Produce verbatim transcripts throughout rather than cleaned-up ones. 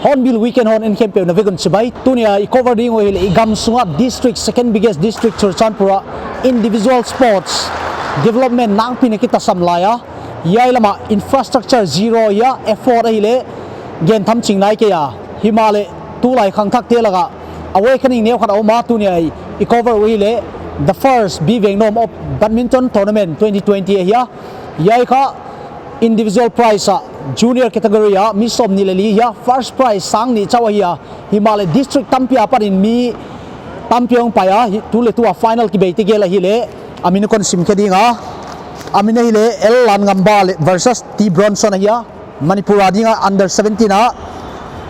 Hornbill Weekend hon en khempeuh na vek un chibai. Tuni a i cover ding uh ahihleh i gam sunga district, second biggest district Churachandpur a individual sports development nakpi in a kitasam lai a. Hiai lama infrastructure zero ahi a, effort ahihleh gen tham ching nai kei a. Himahleh tulai khangthakte laka awakening neu khat a om a, tuni a i cover uh ahihleh the first B Vengnom Open Badminton Tournament twenty twenty ahi a. Hiai kha individual prize a junior category a mi sawmnih leh li ahi a, first prize sang nih chauh ahi a. Himahleh district tampi apat in mi tampi hong pai a, hi, tu leh tu a final kibei tegel ahihleh a min kon sim khe ding a. A min ahihleh L Lanngamba leh versus T Bronson ahi a. Manipur a dinga under seventeen a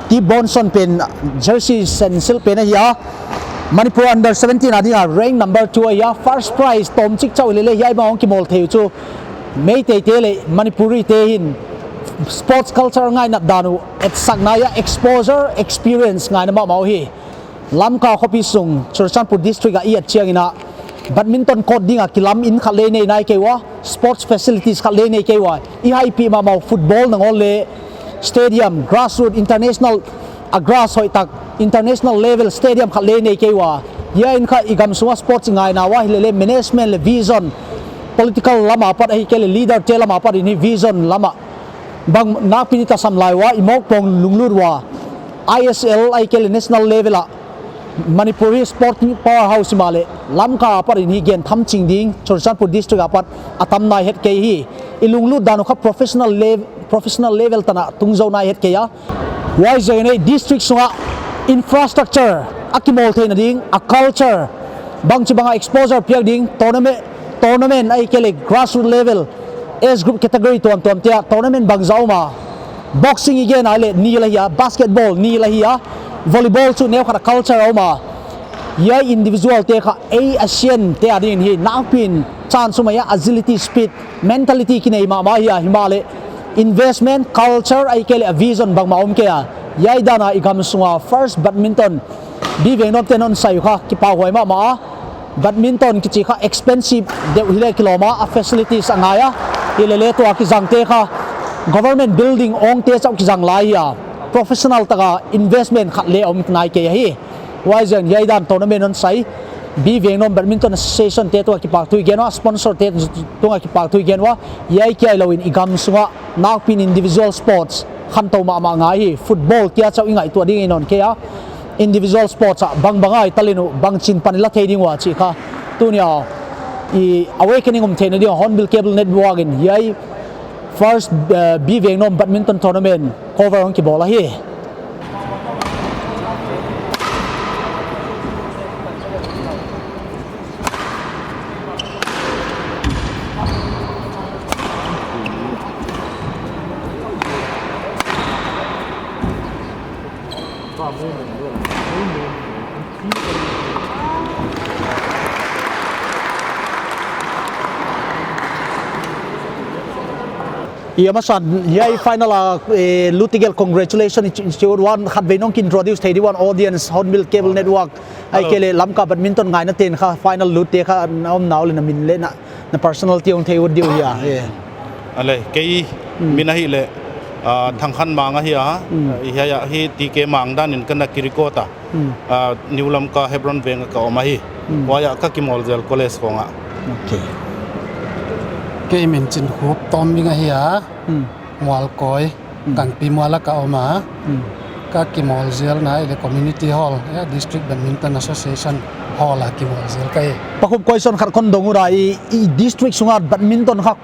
T Bronson pen jersey sen silh pen ahi a. Manipur under seventeen a dinga rank number two ahi a. First prize tawmchik chauh lele hiai mah hong kimawl thei uh chu Meiteite leh Manipuri te hin sports culture ngainat dan uh etsak nai a, exposure, experience ngaina mahmah uh hi. Lamka khopi sung Churachandpur district a i et chiangin a badminton court dinga kilam in khat leng nei nai kei ua, sports facilities khat leng nei kei ua. I haipih mahmah uh football nangawn leh stadium, grassroot, international a grass hoihtak, international level stadium khat leng nei kei ua. Hiai in kha i gam sunga sports i ngaina ua, hilele management leh vision, political lama pat ahihkeileh leader te lama pat in hi vision lama bang nakpi in i tasam lai ua, i mawk pong lunglut ua. I S L ahihkeileh national level a Manipur hi sporting powerhouse himahleh Lamka apat in hi gen tham ching ding Churachandpur district apat a tam nai het kei hi. I lunglut dan uh kha professional lev-, professional level tan a tung zou nai het kei a. Huaiziakin ei district sunga infrastructure a kimawl theihna ding, a culture, bangchibang a exposure piak ding, tournament, tournament ahihkeileh grassroot level, age group category tuamtuam te a tournament bangzah om a. Boxing i gen a leh nil ahi a, basketball nil ahi a, volleyball chu neu khat a culture a om a. Hiai individual te kha ei Asian te adingin hi nakpi in chance om ahi a, agility, speed, mentality kinei mahmah ahi a, himahleh investment, culture ahihkeileh a vision bangmah om kei a. Hiai dan a i gam sunga first badminton B Vengnom te'n hon sai uh kha kipahhuai mahmah a. Badminton kichi kha expensive deuh hileh kilawm a, a facilities a ngai a. Hilele tua kizangte kha government building awngte chauh kizang lai hi a. Professional taka investment khat leng om nai kei ahi. Huaiziakin hiai dan tournament hon sai B Vengnom Badminton Association te tungah kipahthu i gen ua, sponsor te tungah kipahthu i gen ua. Hiai kia hilou in i gam sunga nakpi in individual sports khantou mahmah ngai hi. Football kia chauh i ngaihtuah ding i nawn kei a. Individual sports a bangbang a i talent uh bangchin pan i la thei ding ua chih kha tuni a i awakening om theihna ding a Hornbill Cable Network in hiai first, eh, B Vengnom Badminton Tournament cover hong kibawl ahi. I a masa in hiai final a, eh, lut tegel congratulations i chi, i chi ua, khatvei nong ki introduce thei di ua audience, Hornbill Cable Network. Hello. Ahihkeileh Lamka badminton ngaina te'n kha final lut te kha na omna uh leh na min leh na, na personality hong thei ut di uh hia. Eh. Ale, kei, hmm, min ahihleh, ah, Thangkhanmang ahi a, hmm, hiai a hi T K Mang dan in ka na kirecord a. Hmm. Ah, New Lamka Hebron Veng a ka om ahi. Hmm. Huai a ka kimawl zel college khong a. Okay. Kei min Chinkhup Tombing ahi a. Hmm. Mualkoi. Hmm. Kangpi Mual a ka om a. Hmm. Ka kimawl zelna ahihleh community hall, eh, district badminton association hall a kimawl zel ka hi. Pakhup, question khat kon dong ua, i, i district sunga badminton kha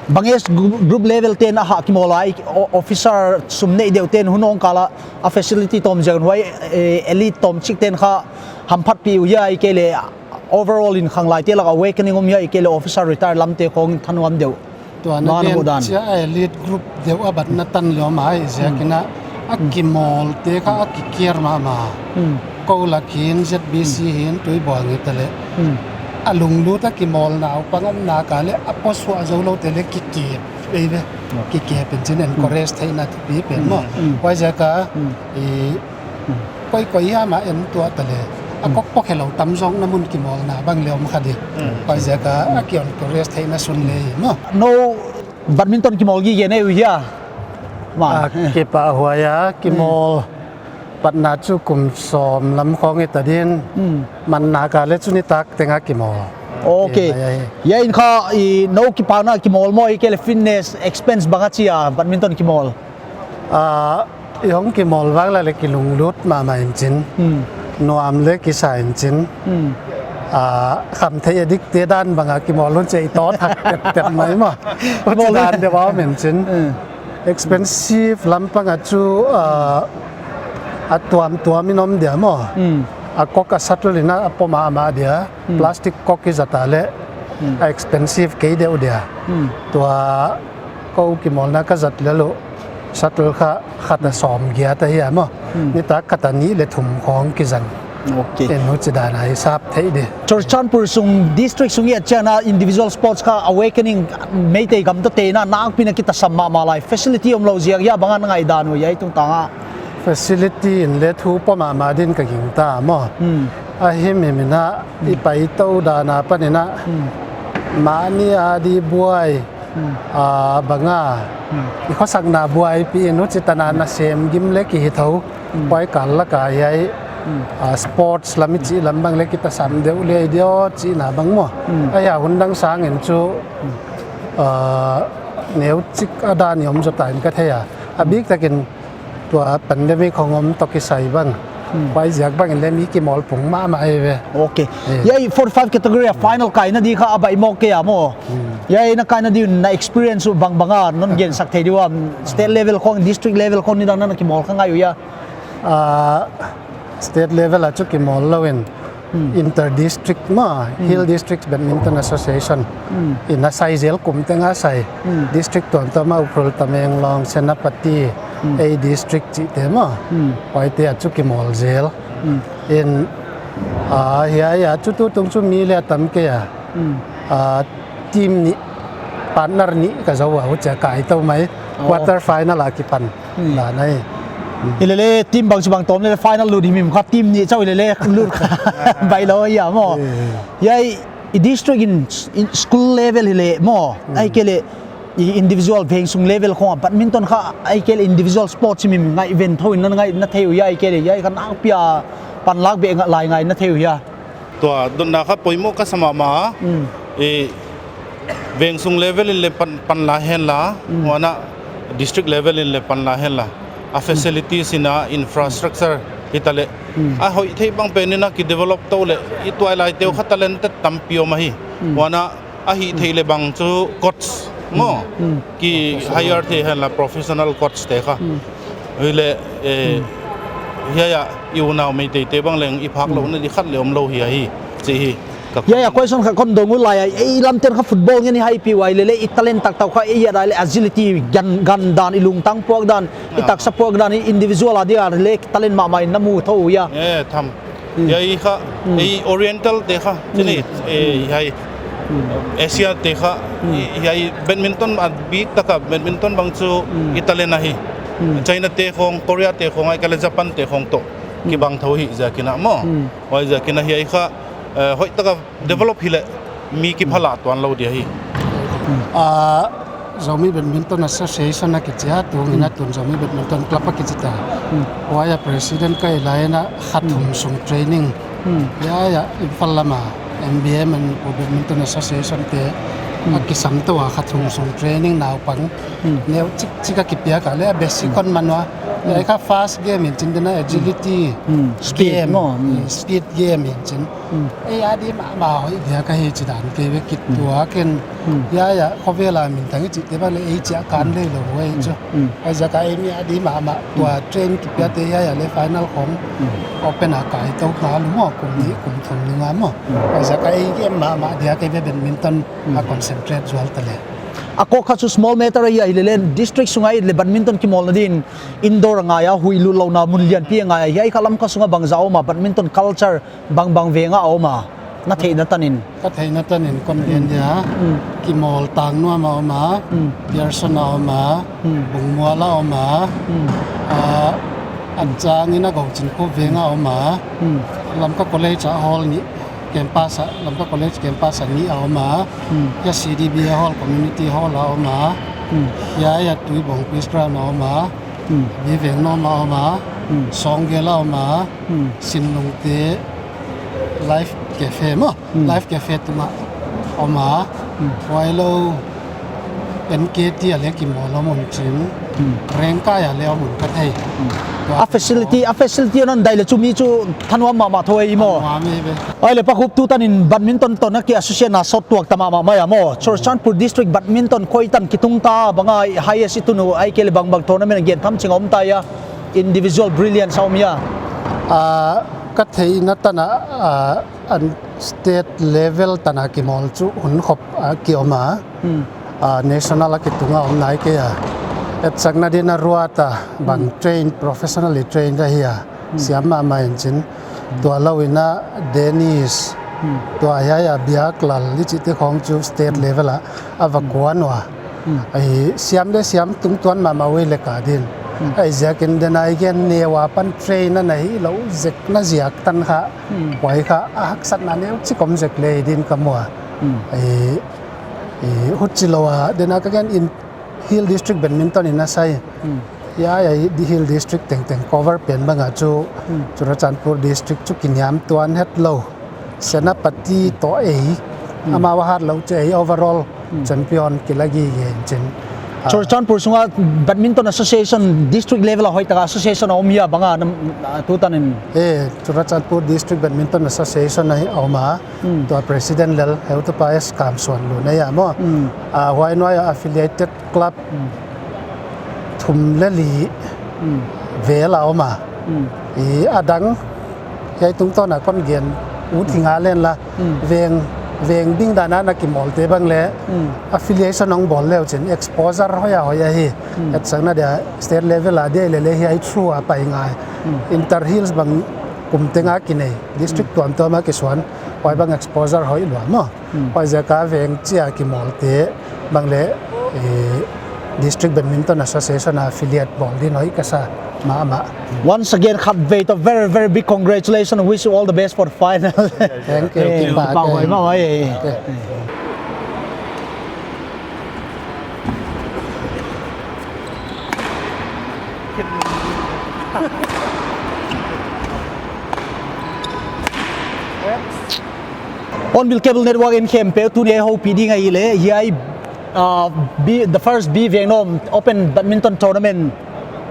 Bang age group, group level te'n a hah kimawl a, i, o-, officer sum neih deuh te'n hun hong kal a, a facility tawm ziak un huai, eh, elite tawmchik te'n kha hamphatpih uh hia, ahihkeileh overall in khanglaite lak awakening om hia, ahihkeileh officer retire lamte khong thanuam deuh. Tua na gen chia elite group deuh a batna tan leh om a, ahihziakin a, a kimawlte kha a kikier mahmah. Kou lak hi'n, Z B C hi'n, Tuibuang hitaleh. A lunglut a kimawl naupang om nak leh a posuah zouloute leh kikep ei ve. Kikep in chin encourage theihna thupi pen maw. Huaiziak a, i, koikoi hiam a en tuah taleh, a kok pok helou tamzawkna mun kimawlna bang leh om kha di. Huaiziak a, a ki encourage theihna sun leh maw. Nou badminton kimawl gige nei uh hia? Ma. A kipahhuai a, kimawl patna chu kum sawm lam khong hita din, man nak leh chu nitak teng a kimawl. Ok. Hiai in kha i nou kipahna kimawl maw, ahihkeileh fitness expense bang a chi a badminton kimawl? Ah, i hong kimawl vang leh kilunglut mahmah in chin. Nuam leh kisa in chin. Ah, khamtheih addictte dan bang a kimawl hun chih i tawt hak teptep mai maw. Huchi dan deuh a om in chin. Expensive lampang a chu, ah, a tuamtuam in om dia maw. A kok a shuttle in a pom mahmah dia. Plastic kok i zat leh, a expensive kei deuh dia. Tua kou kimawlna ka zat leh lou, shuttle kha khat a sawmgiat ahi a maw. Nitak khat a nih leh thum khong kizang. Ok. En huchi dan a i sap theih di. Churachandpur sung district sung i et chiang a individual sports kha awakening Meitei gam toh te'n a nakpi in a kitasam mahmah lai. Facility omlou ziak hia, bang a na ngaihdan uh hiai tungtang a? Facility in leh thu pom mahmah din ka gingta maw. Ahihmimhim in a i paitou dan apan in a mahni a di buai, a bang a, i khosakna buaipih in huchi tan a nasem gim leh kihih thou. Huai kal lak a hiai, a sports lam i chih lam bang leh kitasam deuh leh diam chihna bang maw. Ahia hun dang sang in chu, a, neuchik a dan i om zaw ta in ka thei a. A biktak in tua pandemic hong om toh kisai bang. Huaiziak bang in leh mi kimawl pung mahmah ei ve. Ok. Hiai forty-five category a final kaina di kha a baihmawk kei a maw. Hiai na kaina di un na experience uh bangbang a non gensak thei di ua, state level khong, district level khong nidang na kimawl kha ngai uh hia? Ah, state level a chu kimawl lou in. Inter district maw, Hill Districts Badminton Association. In a sai zel kum teng a sai. District tuamtuam a Ukhrul, Tamenglong, Senapati, ei district chihte maw. Huaite a chu kimawl zel. In, a, hiai a chu tutung chu mi leh a tam kei a. A, team nih, partner nih ka zou a, huchia kaitou mai. Quarter final a kipan. Dan ahi. Hilele team bang chu bang tawm leh final lut himhim kha, team nih chauh hilele lut kha. Baih lou hia maw. Hiai i district in, in school level hileh maw. Ahihkeileh i individual vengsung level khong a badminton kha, ahihkeileh individual sports himhim ngaihven thou in na ngaih na thei uh hia, ahihkeileh hiai kha nakpi a panlak beh lai ngai na thei uh hia? Tua dotna kha poimoh ka sa mahmah a. I vengsung level in leh pan, panla henla, huan a district level in leh panla henla. A facilities in a infrastructure hitaleh. A hoih theih bang pen in a kidevelop tou leh, i tuailaite uh kha talented tampi om ahi. Huan a a hihtheih leh bang chu coach maw. Ki hire thei henla professional coach te kha. Hileh, eh, hiai a i unau Meiteite bang leng i phak louhna di khat leh omlou hi ahi. Chih hi. Hiai a question khat kon dong uh lai a, ei lamte'n kha football ngen i haipih ua hilele i talent taktak uh kha ei a dai leh agility, gan, gan dan, i lungtang puak dan, i taksa puak dan, i individual a dia leh talent mahmah in na mu thou uh hia? Eh, tham. Hiai kha, ei Oriental te kha, chini, eh, hiai Asia te kha, hiai badminton a biktak a badminton bang chu i talent ahi. China te khong, Korea te khong, ahihkeileh Japan te khong toh kibang thou hi ziakin a maw. Huaiziakin a hiai kha, eh, hoihtak a develop hileh mi kiphalah tuan lou dia hi. Ah, Zomi Badminton Association a kichi a, tungin a tun Zomi Badminton Club a kichi ta. Huai a president ka hi lai in a kha thum sung training. Hiai a Imphal lam a M B A, Manipur Badminton Association te a kisam tou a kha thum sung training naupang neuchik chik a kipiak a leh a basic kon man ua. Hiai kha fast game in chin, dena agility Hmm. Speed game, maw. Hmm. Speed game in chin. Hmm. Ei a di mahmah hoih dia ka hi chi dan kei ve kituak in. Hmm. Hiai a khovel a minthang i chihte bang leh ei chia kan Hmm. lei lou ei Hmm. chu. Hmm. Huaiziak a ei mi a di mahmah tua Hmm. train kipia te hiai a leh final khong Hmm. open a kai tou ta lou maw, kum nih Hmm. kum thum ni nga maw. Hmm. Huaiziak a ei game mahmah dia kei ve, badminton a Hmm. concentrate zual ta leh. A kawk kha chu small matter ahi a, hilele district sung a i et leh badminton kimawlna din indoor a ngai a, huih lutlouhna mun lianpi a ngai a, hiai kha Lamka sung a bangzah a om a, badminton culture bangbang veng a om a, na theihna tan in. Ka theihna tan in kon gen dia. Hmm. Kimawl Tangnuam a om a, Hmm. Pearson a om a, Hmm. Bungmual a om a, Hmm. ah, a chang in a Gouchinkhup veng a om a, Hmm. Lamka College a hall nih, campus a, Lamka College campus a nih a om a, Hmm. hiai C D B A hall, community hall a om a, Hmm. hiai a Tuibong Peace Ground a om a, Hmm. Biveng Nom a om a, Hmm. Songgel a om a, Hmm. Sinlungte Life Cafe maw, Hmm. Life Cafe tung a om a, Hmm. huailou N K T a leh kimawl om un chin, Hmm. Rengkai a leh om un ka thei. Hmm. Tua A facility, a facility a non dai leh chu mi chu thanuam mahmah thou ei maw. Thanuam ei ve. Huai leh Pa Khup, tutan in badminton toh na ki associate na sawt tuak ta mahmah mai a maw. Churachandpur District badminton koi tan kitung ta, bang a highest i tun uh, ahihkeileh bangbang tournament gen tham ching a om ta hia, individual brilliance a om hia. Ah, ka theihna tan a, ah, an state level tan a kimawl chu hun khop a ki om a. Hmm. Ah, national a kitung a om nai kei a. Etsakna din a Ruata bang Hmm. train, professionally trained ahi a. Hmm. Siam mahmah in chin. Hmm. Tua lou in a Dennis. Hmm. Tua hiai a Biaklal i chihte khong chu state Hmm. level a a va Hmm. kuan ua. Hmm. Ahi, siam leh siam tungtuan mahmah uh ei leh ka din. Hmm. Huaiziak in dena i gen neu a pan train a na hilou zek na ziak tan kha. Hmm. Huai kha a haksatna neu chik om zek leh din ka mu a. Hmm. Ahi, ahi, huchilou a, dena ka gen in Hill District badminton in a sai. Hmm. Hiai a di Hill District tengteng cover pen bang a chu, Hmm. Churachandpur District chu kiniam tuan hetlou. Senapati toh ei, Hmm. amau a hat lou chu ei overall Hmm. champion kila gige in chin. Ah. Churachandpur sung a badminton association district level a hoih tak a association a om hia bang a nam, ah, tutan in. Eh, Churachandpur District Badminton Association a om a, Hmm. tua president lel heutupa S Kamsuanlun ahi a maw. Hmm. Ah, huai nuai a affiliated club Hmm. thum leh li Hmm. vel a om a. Hmm. I a dang, hiai tungtawn a kon gen ut hi nga len la. Hmm. Veng, veng ding dan a na kimawlte bang leh Hmm. affiliation hong bawl leu chin exposure hoih a hoih ahi. Hmm. Etsakna dia state level a dia lele hiai through a pai ngai. Hmm. Inter Hills bang kum teng a kinei, district Hmm. tuamtuam a kisuan, huai bang exposure hoih lua maw. Hmm. Huaiziak a veng chia kimawlte bang leh, eh, District Badminton Association a affiliate bawl din hoih ka sa mahmah. Once again, khatvei toh very, very big congratulations. Wish you all the best for the final. Thank you. Eh, King Pak. Pak Wai Mawai. Okay. Hornbill Cable Network in khempeuh tuni a i houpih ding ahihleh, hiai, ah, B, the first Bivengnom Open Badminton Tournament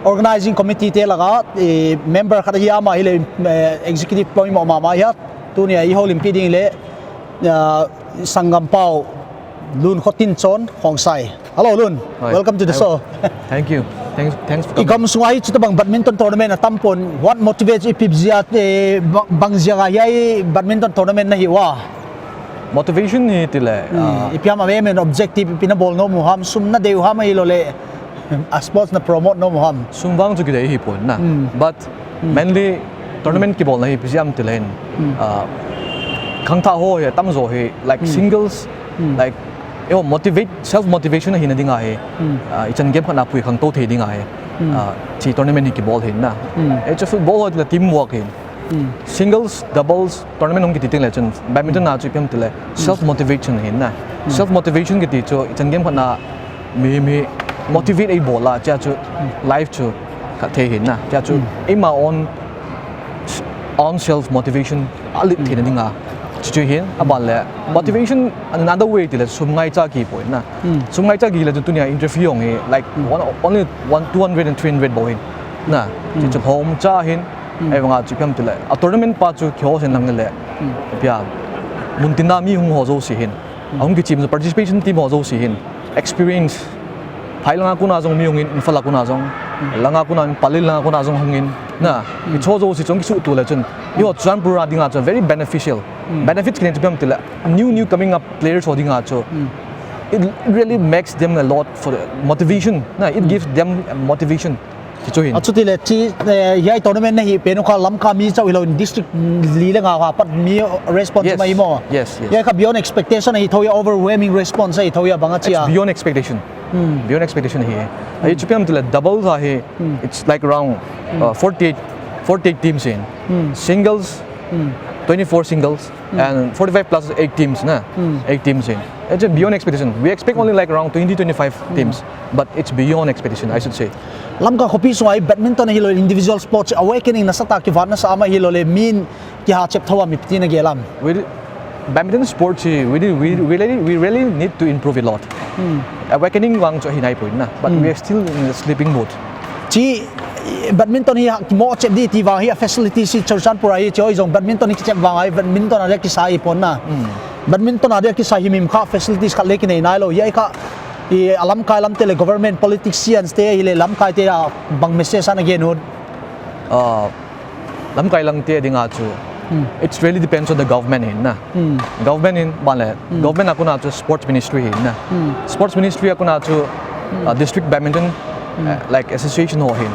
Organizing Committee te laka, eh, member khat ahi a, amah hileh, eh, executive poimoh mahmah ahi a, tuni a i houlimpih ding leh, ah, Sanggampau Lunkhotinchon Khongsai. Hello, Lun. Hi. Welcome to the Hi. show. Thank you. Thanks, thanks for I coming. Gam sung a hichibang badminton tournament a tam pon, what motivates i pip ziak, eh, ba-, bang ziak a hiai badminton tournament na hi ua? Motivation hi ti leh, Hmm, ah, i piam a main objective i pi na bawl nuam uh ham, sum na deih uh ham ahilouleh, a sports na promote nuam uh ham? Sum vang chu ki deih hi pon na. Hmm. But Hmm. mainly tournament kibawlna hi ipi ziak a om ti leh, Hmm. ah, khangthah ho hi, a tamzaw hi, like Hmm. singles, Hmm. like, eh, motivate, self motivation ahihna ding a hi, Hmm. ah, i chan game khat na pui khangtou thei ding a hi, Hmm. ah, chi tournament hi kibawl hi na. Hmm. Eh, chu football ho ti leh teamwork hi. Hmm. Singles, doubles, tournament hong kiti teng leh chun, badminton Hmm. na chu ipi ham ti leh, Hmm. self motivation hi na. Hmm. Self motivation kiti chu, i chan game khat na mi, mi motivate ei bawl a, chia chu Hmm. life chu khat thei hi na. Chia chu Hmm. eimah own, own self motivation a lit Hmm. theihna ding a. Chu chu hi, a ban leh Hmm. motivation another way ti leh sum ngaicha ki poi na. Hmm. Sum ngaicha ki leh chu tuni a interview hong hi, like, Hmm. one, only one, two hundred and three hundred bou hi. Na, chi chu home cha hin, ei vanga chu kiam tile. A tournament pa chu kio sen lang le. Pia, mun tin a mi hong ho zo si hin. A hong kichim zo participation team ho zo si hin. Experience. Phai langa kuna zong mi hong in, Imphal a kuna zong. Langa kuna, Pallel langa kuna zong hong in. Na, i cho zo si chong kisu tu le chun. Yo, Churachandpur a dinga chu very beneficial. Benefits kine chu kiam tile. New, new coming up players ho dinga chu. It really makes them a lot for the motivation. Na, it gives them motivation. Chi chu hin. A chu tile chi, eh, hiai tournament na hih pen uh kha Lamka mi chauh hilou in district li le nga kha pat mi response Yes. mai mo. Yes, yes. Hiai kha beyond expectation ahi thou hia, overwhelming response ahi thou hia bang a chia. It's beyond expectation. Beyond expectation hi. Ahi chu kiam tile doubles ahi. It's like around uh, forty-eight, forty-eight teams in. Singles, twenty-four singles, and forty-five plus eight teams na. Eight teams in. It's a beyond expectation. We expect only like around twenty, twenty-five teams, but it's beyond expectation, I should say. Lamka khopi sunga badminton hilou individual sports awakening nasatah kivat na sa ama hilou le min kiha chep thou a mi pi tin a gel am. We, badminton sports hi, we, we, we, really, we really need to improve a lot. Awakening vang chu hi nai poi na, but we are still in the sleeping mode. Chi badminton hi ha, kimoh chep di ti vang hi a facilities hi Churachandpur a hi chi oi zong badminton hi kichep vang a hi badminton a dia kisa hi pon na. Badminton a dia kisa hi mim kha facilities khat le kinei nailou. Hiai kha i a lamkai lam te le government politicians te hi le lamkai te a bang message ana gen ut. Uh, lamkai lang te dinga chu. It's really depends on the government hin na. Government in ban le. Government a kuna chu sports ministry hin na. Sports ministry a kuna chu uh, district badminton uh, like association ho hin.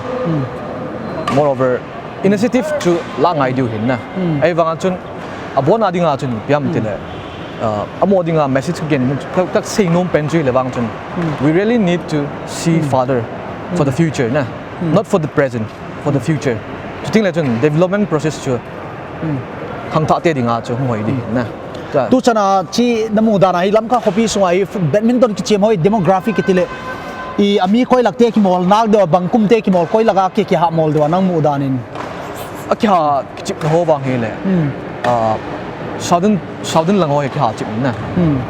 Moreover, initiative chu la ngai diu hin na. Ei vang chun a bon a dinga chun kiam tile. Uh, a mo dinga message ka gen tak sei nom pen chu le vang chun. We really need to see further for the future na. Not for the present, for the future. Chu ting le chun development process chu khangthah te dinga chu hong hoi di na. Tu chana chi na mudan a hi Lamka khopi sunga hi badminton kichep hoi demographic kiti le i a mi koi lak te kimawl nak deuh a bang kum te kimawl koi lak a ke kiha mawl deuh a nang mudan in. A kiha kichep ho vang hi le. Uh, southern, southern lang ho hi kiha chep na.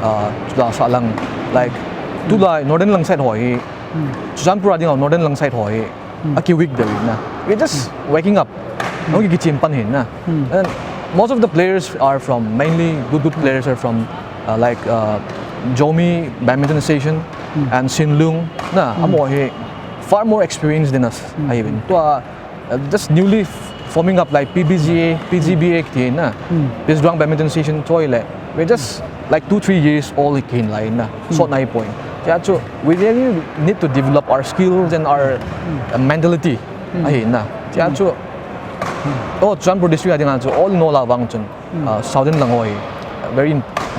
Uh, chu la sa lang like tu la northern lang side ho hi. Churachandpur a dinga northern lang side ho hi. A ki weak deuh in na. We're just waking up. Nong ki kichim pan hin na. And most of the players are from, mainly good, good players are from uh, like uh, Zomi Badminton Association and Sinlung na. A mo hi far more experienced than us. I even. Tua uh, just newly f- forming up like P B G A, P G B A kiti na. Pizduang Badminton Association toi le. We're just like two, three years old kin lai na. Sot nai point. Tia chu we really need to develop our skills and our uh, mentality. Ahi na. Tia chu. Oh, Churachandpur district a dinga chu all in all a vang chun. Uh, southern lang ho hi. Very,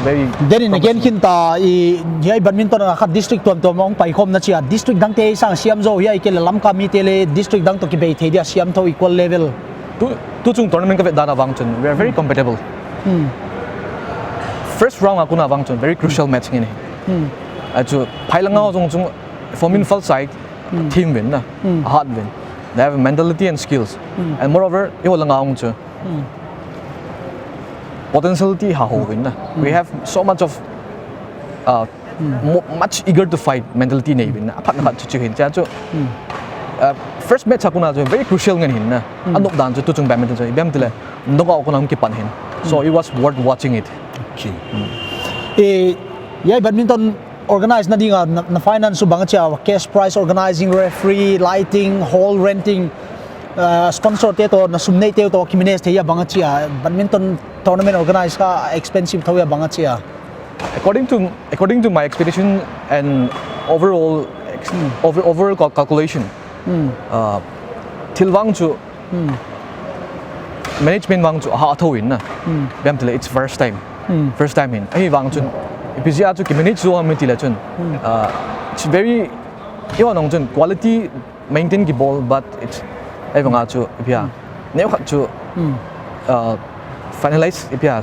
very. Then in again kin ta i hiai badminton a kha district tuamtuam a hong pai khawm na chia. District dang te sang siam zo hiai ke le Lamka mi te le district dang toh kibei thei dia siam thou equal level. Tu, tu chung tournament ka vet dan a vang chun we are very compatible. First round a kuna vang chun very crucial match ngen hi. A chu phai langa zong chung from Imphal side team win na, a hard win. They have mentality and skills. And moreover, i ho langa zong chu potentiality ha ho win na. We have so much of uh, mo- much eager to fight mentality nei win na. Aphat na khat chu chu hin cha chu. Uh, first match a kuna chu very crucial ngen hin na. A nop dan chu tu chung badminton chu bem tile knockout kuna kipan hin. So it was worth watching it. Okay. Eh, hiai badminton organize na dinga na, na finance su bang chia cash prize, organizing, referee, lighting, hall renting, uh, sponsor te toh na sum nei te toh ki manage thei a bang chia badminton tournament organize kha expensive thou a bang chia. According to, according to my expectation and overall ex- over, overall cal- calculation, uh, thil vang chu management vang chu ha thou in na. Bem tile it's first time. First time in. Ahi vang chun. Ipi zia chu ki manage zo mi tile chun. Uh, it's very, i ho nong chun quality maintain ki bawl, but it's, ei vang a chu ipi a. Neu khat chu uh, finalize ipi a.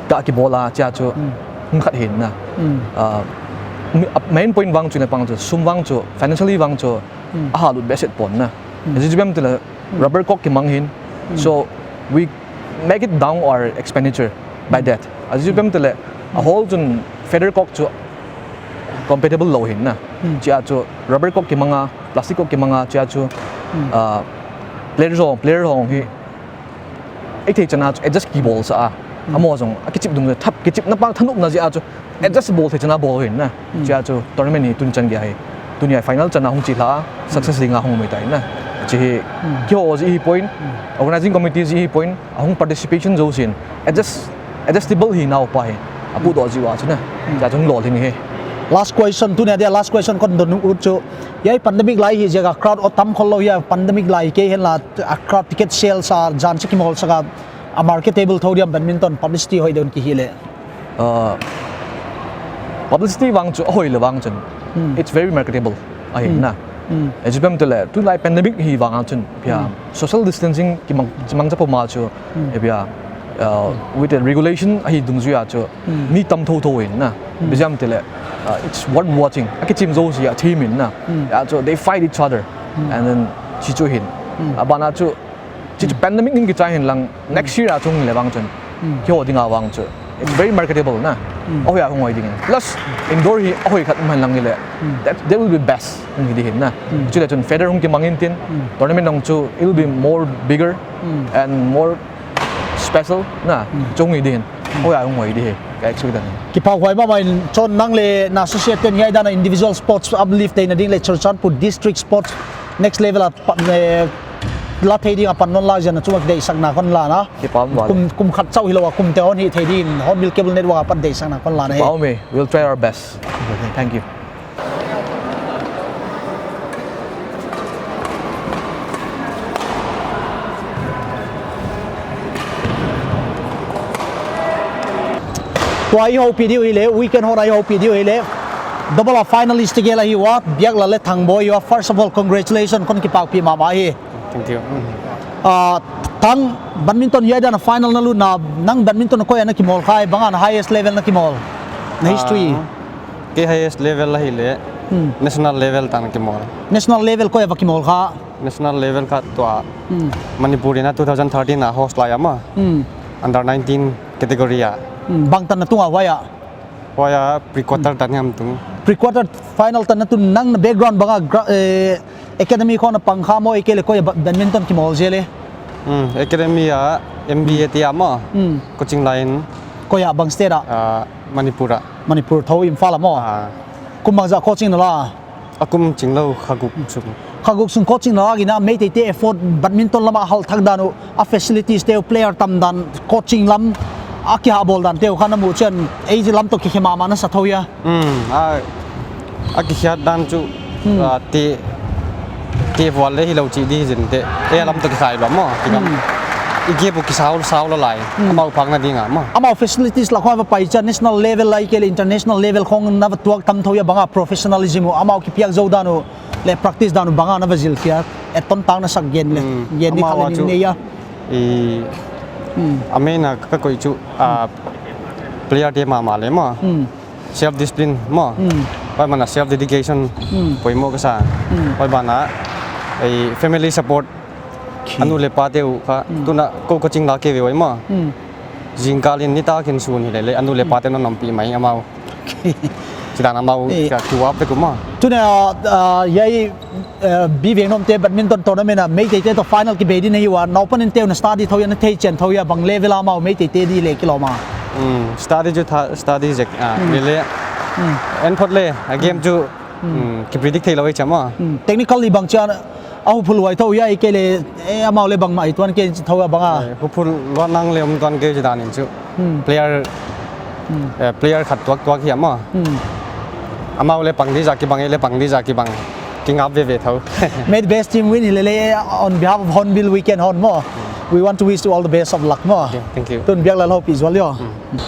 Ka ki bawl a chia chu hung khat hin na. Uh, mi- uh, main point vang chu na pang chu sum vang chu financially vang chu a ha lut beset pon na. Ahi chu bem tile rubber cock ki mang hin. So we make it down our expenditure by that. Ahi chu bem tile a hall chun feather cock chu compatible lou hin na. Chia chu rubber cock ki mang a, plastic cock ki mang a, chia chu Hmm. Ah, player zong, player zong hi, ei thei chiang a chu adjust kibawl sa a. Hmm. Amau zong, a kichip dung thap, kichipna pa thanopna ziak a chu, adjust bawl thei chiang a bawl hi na. Hmm. Chia chu tournament hi tun chan gei hi. Tuni a final chan a hong chi hla, success ding a hong mai ta hi na. Chi hi, Hmm. keiho zi hi point, Hmm. organizing committee zi hi point, a hong participation zousian. Adjust, adjustable hi nau pa hi. A pu Hmm. doh zi ua chu na. Hmm. Chia chu hong lawlhing hi. Last question, tuni a dia last question kon dong ut chu. Hiai pandemic lai hi ziak a crowd a tam khollou hi a pandemic lai kei hen la a crowd ticket sales a zan chi kimawl sak a a marketable thou diam badminton publicity hoih deuh ki hi le. Uh, publicity vang chu a hoih le vang chun. Hmm. It's very marketable. Ahi Hmm. na. Hmm. As you tell le, tulai pandemic hi vang chun, pia, Hmm. social distancing kimang, kimang cha poma chu, Hmm. e pia, uh, with the regulation ahi dungzui a chu, Hmm. mi tam thou thou in na. Hmm. Biziam tele, uh, it's worth watching. A kichim zousia team in na. Hmm. Ya chu, they fight each other. Hmm. And then, chi chu hin. Hmm. A ban a chu, chi chu Hmm. pandemic ning kichai hin lang, next Hmm. year a chung le vang chun. Hmm. Keiho ding a vang chu. It's very marketable na. Hmm. Oh ya, hong hoih ding. Plus, indoor hi, a hoih khat man lang le. Hmm. That, that will be best. Hong hi di hin na. Hmm. Chu le chun feather hong kimang in tin. Hmm. Tournament hong chu, it will be more bigger Hmm. and more special na. Hmm. Chung hi di hin. Hmm. Oh ya, hong hoih di hi. Ka expect dan. Kipak huai mahmah in chon nang le na associate ten hiai dan a individual sports uplift theihna ding le Churachandpur district sports next level a pa, eh, la thei ding a pan non la ziak a chungah deihsakna kon la na. Kipak huai. Kum, kum khat chauh hilou a kum te hon hih thei ding Hornbill Cable Network a pat deihsakna kon la na hi. Kipak huai, we'll try our best. Thank you. Tua i houpi di uh hi le, weekend hon a i houpi di uh hi le. Double a finalist te gel ahi ua, Biakla le Thangboi ua. First of all, congratulations, kon kipahpih mahmah hi. Thank you. Ah, Thang, badminton hiai dan a final na lut na, nang badminton koi a na kimawl kha, bang a na highest level na kimawl? Na history. Ah, kei highest level ahi le, Hmm. national level tan kimawl. National level koi a va kimawl kha? National level kha tua Hmm. Manipur in a two thousand thirteen a host lai a maw. Hmm. Under nineteen category a. Hmm. Bang tan na tung a huai a? Huai a pre-quarter Hmm. tan hiam tung. Pre-quarter final tan na tun nang na background bang a gra-, eh, academy khong na pang kha maw, ahihkeileh koi a ba-, badminton kimawl zel e? Hmm. Academy a M B A te a maw. Hmm. Coaching line. Koi a bang state a? Ah, Manipur a. Manipur thou Imphal a maw. Ah. Kum bangzah coaching na la? A kum chinglou kha guk sung. Kha guk sung coaching na la gina Meiteite effort badminton lam a hal thak dan uh, a facilities te uh, player tam dan, coaching lam a kiha bawl dan te uh kha na muh chiang ei zi lam toh kikhe mahmah na sa thou hia? Hmm, a, a kikhiat dan chu, Hmm. ah, te, te vual le hilou chi di zin te, e lam toh kikhai lou maw, kikam. Hmm. I gap uh kisau, sau lou lai, Hmm. amau phakna ding a maw. Amau facilities la khong va pai chiang national level ahihkeileh international level khong na va tuak tam thou hia bang a professionalism uh, amau kipiak zou dan uh, le practice dan uh bang a na va zil khia, e ton tang na sak gen le, Hmm. gen ni Amau khang a ni chu nei a. I, Hmm. a main a ka koih chu, ah, player te mahmah le maw. Hmm. Self discipline maw. Hmm. Huai ban a self dedication Hmm. poimoh ka sa. Hmm. Huai ban a, ei family support. Okay. A nu le pa te uh kha, Hmm. tuna kou coaching la kei ve uai maw. Hmm. Zingkal in nitak in sun hi le le, a nu le pa Hmm. te uh na ompih mai amau. Okay. Chidan amau Eh. ka kiuap te ku maw. Tuna, ah, hiai, eh, B Vengnomte badminton tournament a Meiteite toh final kibei di na hi ua, naupan in te uh na study thou hia, na theichian thou hia, bang level a amau Meiteite di le kilawm a? Hmm, study chu tha, study zek, ah, Hmm. le le. Hmm. En phot le, a game Hmm. chu, Hmm. hmm, kipredict theilou ei cham a. Hmm. Technically bang chiang a huphul huai thou hia, ahihkeileh, eh, amau le bangmah i tuan kei thou hia bang a? Eh, huphul luat nang le om tuan kei chidan in chu. Hmm. Player, Hmm. eh, player khat tuaktuak hiam maw. Hmm. Amau le pang di zah kibang, ei le pang di zah kibang. Kingap veve thou. May the best team win hi le le, on behalf of Hornbill Weekend Hon maw. We want to wish you all the best of luck maw. Okay, thank you. Tun Biakla lou pi zual yo. Hmm.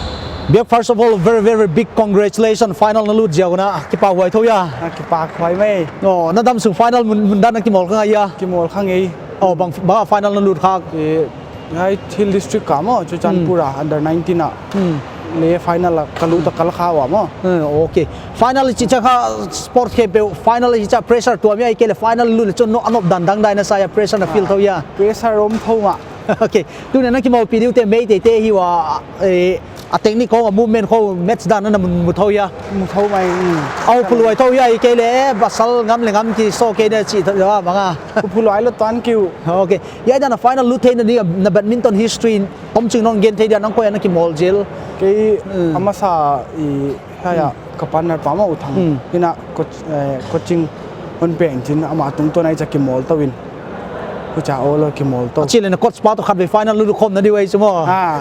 Biak, first of all, very, very big congratulations. Final na lut ziak un a, kipak huai thou hia? Ah, kipak huai mai. Oh, na dam sung final mun, mun dan na kimawl kha ngai hia? Kimawl kha ngai. Oh, bang, bang final na lut kha? Eh, hiai Hill District ka maw, Churachandpur a, Hmm. under nineteen a. Hmm. Le final a, ka lut a ka la kha ua maw. Hmm, okay. Final chih chiang kha sport khempeuh, final chih chiang pressure tuam hia, ahihkeileh final lut le chu no, a nop dan dangdai na sa hia, pressure na feel Ah, thou hia? Pressure om thou mah. Okay. Tuna na kimawl pi di uh te Meiteite hi ua, eh, A technique khong, a movement khong, match dan na mu, mu thou hia. Mu thou mai, mm. Au phuluai thou hia, i kei le, eh, pasal ngam le ngam ki so kei ne chi thou hia, bang a. Ku phuluai lou tan kiu. Okay. Hiai dan a final lut theihna ding a, na badminton history, tomching nong gen thei dia nang koi a na kimawl zel. Kei, mm, a masa i, hiai a, mm, ka partner pa Mauthang. Mm. Ina coach, eh, coaching hon peng chin ama tungtawn a i cha kimawl tou in. Hucha all kimawl tou. Chih leh na coach pa toh khatvei final lut khawm na di uh ahi chu maw. Ah.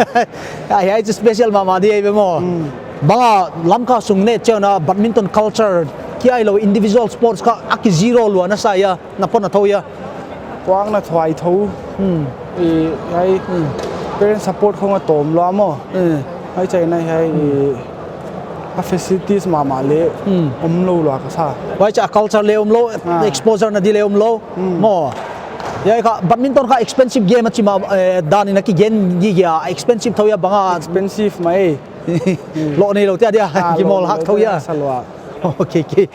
Ah, hiai chu special mahmah di ahi ve maw. Mm. Bang a Lamka sung neu chiang a badminton culture kia hilou individual sports kha a ki zero lua na sa hia, na pom na thou hia. Kuang na thuai thou. Mm. I, hiai, mm, parent support khong a tawm lua maw. Mm. Hiai China hiai, mm, i, a facilities mahmah le, mm, om lou lua ka sa. Huai cha culture le om lou, ah, exposure na di le om lou. Mm. Maw. Hiai kha, badminton kha expensive game a chi mah, eh, dan in a kigen gige a, expensive thou hia bang a. Expensive mai. Lou nei lou te a dia, ah, kimawl lou hak thou hia. Sa lua. Okay, okay.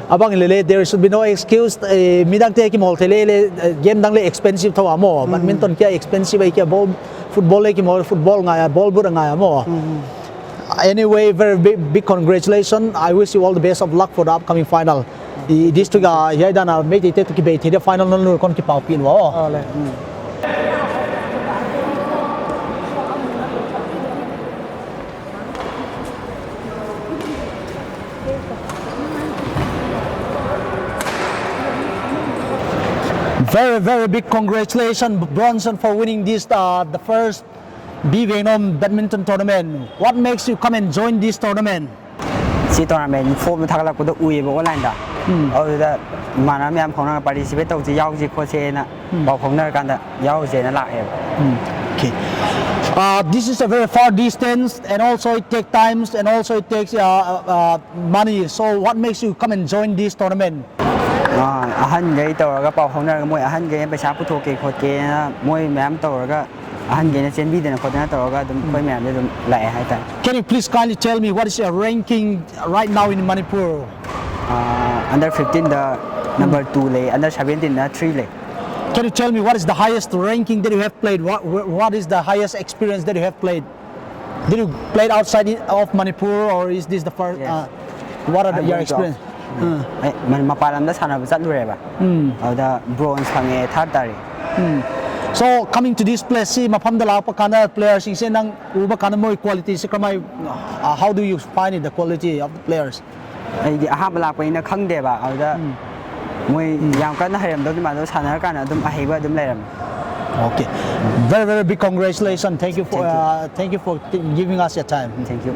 A bang lele, there should be no excuse. Eh, midang te kimawl thei lele, eh, game dang le expensive thou a maw. Mm. Badminton kia expensive ahi kia ball, football le kimawl, football ngai a, ball but ngai a maw. Mm. Anyway, very big, big congratulations. I wish you all the best of luck for the upcoming final. I district a, hiai dan a, Meitei te toh kibei thei dia final na lut kon kipaupih lua. Ah, le. Mm. Very, very big congratulations, Bronson, for winning this, uh, the first B Vengnom badminton tournament. What makes you come and join this tournament? Chi tournament form thak lak ku da ui ba online da. Hmm. Au da mana mi am khong na participate tou chi yau chi kho se na. Hmm. Pau khong na kan da yau se na la e. Hmm. Okay. Uh, this is a very far distance, and also it takes times, and also it takes, uh, uh, uh, money. So what makes you come and join this tournament? Ah, ahan gei toh ka pau khong na moi ahan gei paisa pu tho ke kho ke na moi mam toh ka Ahan gei na chenbi den khot na toh ka dum koi mai dum lai hai ta. Can you please kindly tell me what is your ranking right now in Manipur? Uh, under fifteen da number two le, under seventeen da three le. Can you tell me what is the highest ranking that you have played? What, what is the highest experience that you have played? Did you play outside of Manipur or is this the first? Yes. Uh, what are the, your experience? Hmm. Eh, man, mapalam da sana ba chat lure ba. Hmm. Au da bronze kha nge third tari. Hmm. So coming to this place, si mapam da la pa kana players, si nang u ba kana moi quality si kamai, uh, how do you find it, the quality of the players? Ai di aha ba la pa ina khang de ba, au da. Hmm. Moi yam kana hayam do di ma do sana kana dum ahi ba dum le ram. Okay. Very, very big congratulations. Thank you for, thank you. Uh, thank you for t-, giving us your time. Thank you.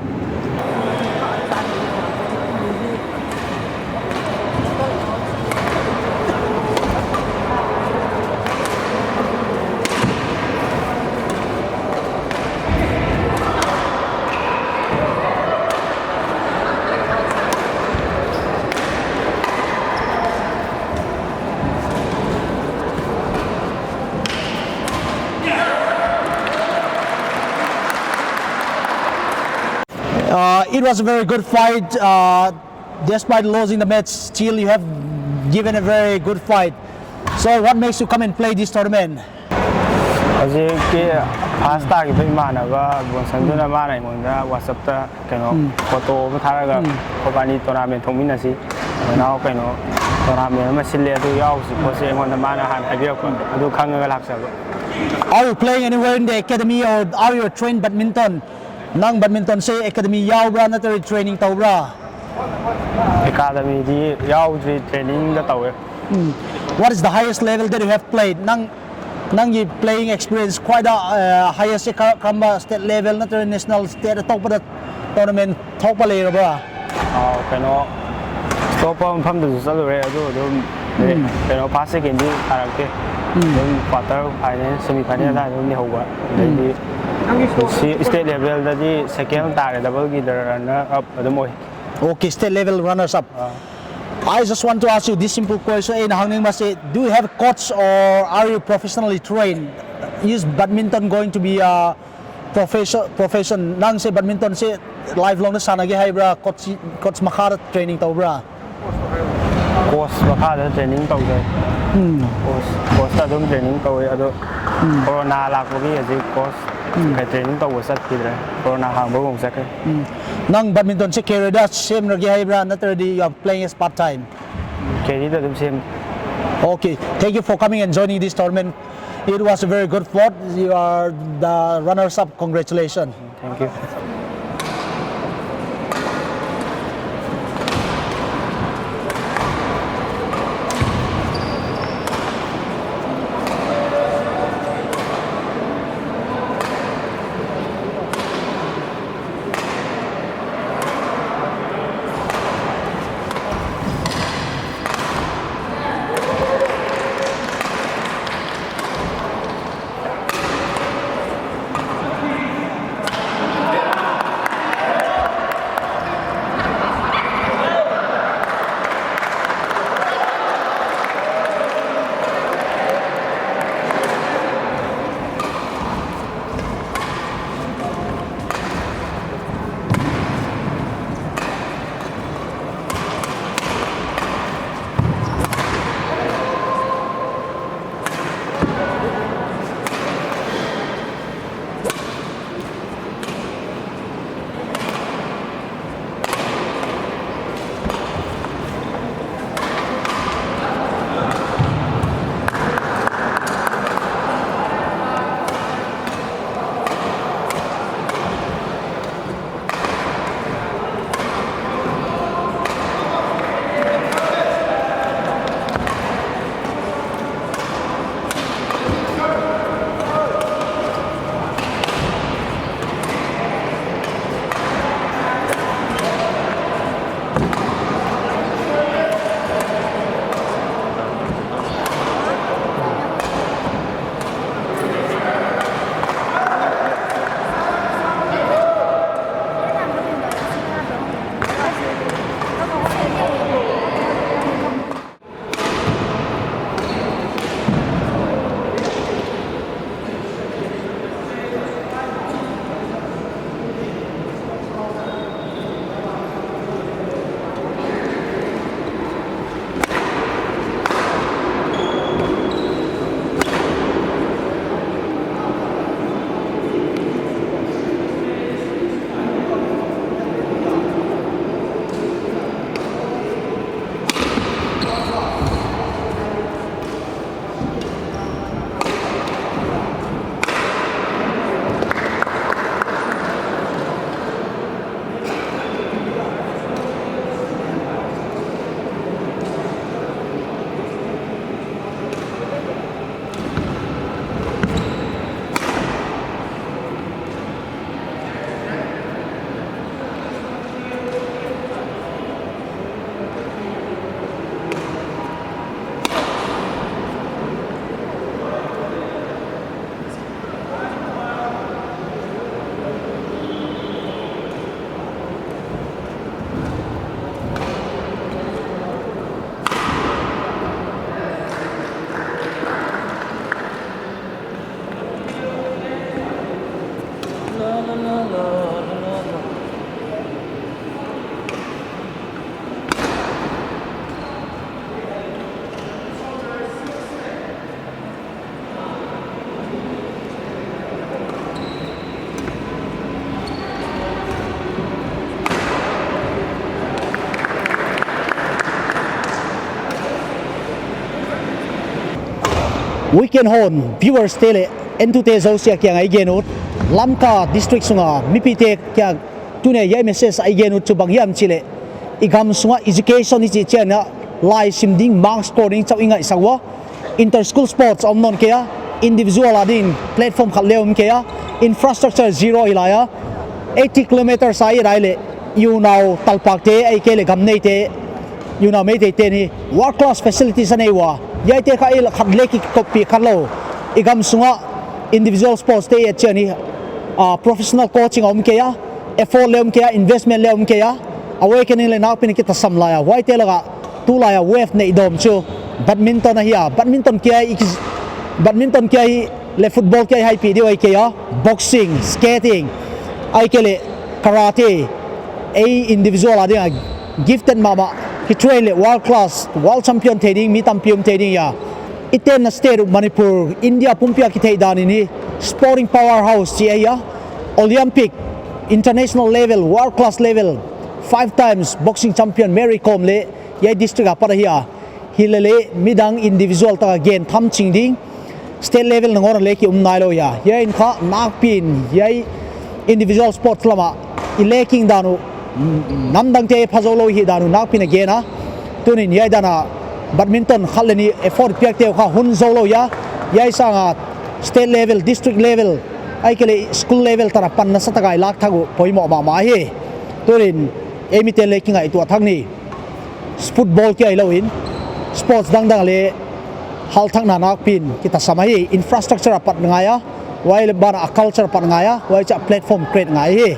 Uh, it was a very good fight. Uh, despite losing the match, still you have given a very good fight. So what makes you come and play this tournament? Hujik ki first ta ki bai mana ba, Bronson tuna mana i mong da WhatsApp ta keno photo ba thara ga, ko bani tournament thong mina si. Nau keno tournament ma sil le tu yau si ko se ngon da mana han ai bia ko. Adu khang ga lak sa ba. Are you playing anywhere in the academy or are you a trained badminton? Nang badminton se academy yau bra na teri training tou bra? Academy di yau di training da tou e. Hmm. What is the highest level that you have played? Nang, nang i playing experience quite a, uh, highest ka, kamba state level na teri national state top of the tournament thok pa le bra? Ah, keno, stop pa pham da sa lure adu, adu, keno first second di tarak te. Dum quarter final, semi final da dum ni hau ba. Dai di, si state level da di second tare, double ki da runner up adu moi. Okay, state level runners up. Ah. I just want to ask you this simple question. In Hangning Mase, do you have a coach or are you professionally trained? Is badminton going to be a profession, profession, nang se badminton se lifelong na sana ge hai bra, coach, coach makha training tou bra? Coach makha da training tou de. Hmm. Coach, coach Adum training kou e, ado. Hmm. Corona lak bagi aji course. Hmm. Ka training kou wasat pidra. Corona hang bagong sak e. Hmm. Nang badminton se career da sem ragi hai bra, natar di you are playing as part time? Career da adum sem. Okay. Thank you for coming and joining this tournament. It was a very good sport. You are the runners up. Congratulations. Thank you. Weekend hon viewers te leh entute zousia kiang ah i gen ut, Lamka district sunga mipite kiang tuni a hiai message a i gen ut chu bang hiam chih leh, i gam sunga education i chih chiang a, lai sim ding, mark score ding chauh i ngaihsak ua. Inter school sports om nawn kei a, individual a ding platform khat leng om kei a, infrastructure zero hi lai a, eighty kilometers a i rai leh, unau talpakte, ahihkeileh gam neite, unau Meiteite ni world class facilities a nei ua. Hiaite kha i khat leh kikoppi khat lou. I gam sunga individual sports te i et chiang a, ah, professional coaching a om kei a, effort leng om kei a, investment leng om kei a, awakening leh nakpi'n kitasam lai a. Huaite laka tulai a wave neih dawm chu badminton ahi a. Badminton kia i ki-, badminton kia i leh football kia i haipih diu ahi kei a. Boxing, skating, ahihkeileh karate, ei individual a ding a gifted mahmah, ki train leh world class, world champion thei ding mi tampi om thei ding a. I tenna state uh Manipur, India pumpi a kitheih dan in hi sporting powerhouse chi ahi a, Olympic, international level, world class level, five times boxing champion Mary Kom leh hiai district apat ahi a, hileleh midang individual tak a gen tham ching ding state level nangawn a leh ki um nailou ahi a. Hiai in kha nakpi in hiai individual sports lam ah i lacking dan uh, namdangte phazoulou hih dan uh nakpi in a gen a. Tuni'n hiai dan a badminton khat leh nih effort piakte uh kha hun zoulou ahi a. Hiai sang a state level, district level, ahihkeileh school level tan a pan nasatak a i lak thak uh poimoh mahmah hi. Tuni'n ei miten leh kingaihtuah thak ni, football kia hilou in sports dangdang leh halthakna nakpi in kitasam ahi. Infrastructure apat ngai a, huai leh ban a culture apat ngai a, huaichiah platform create ngai hi.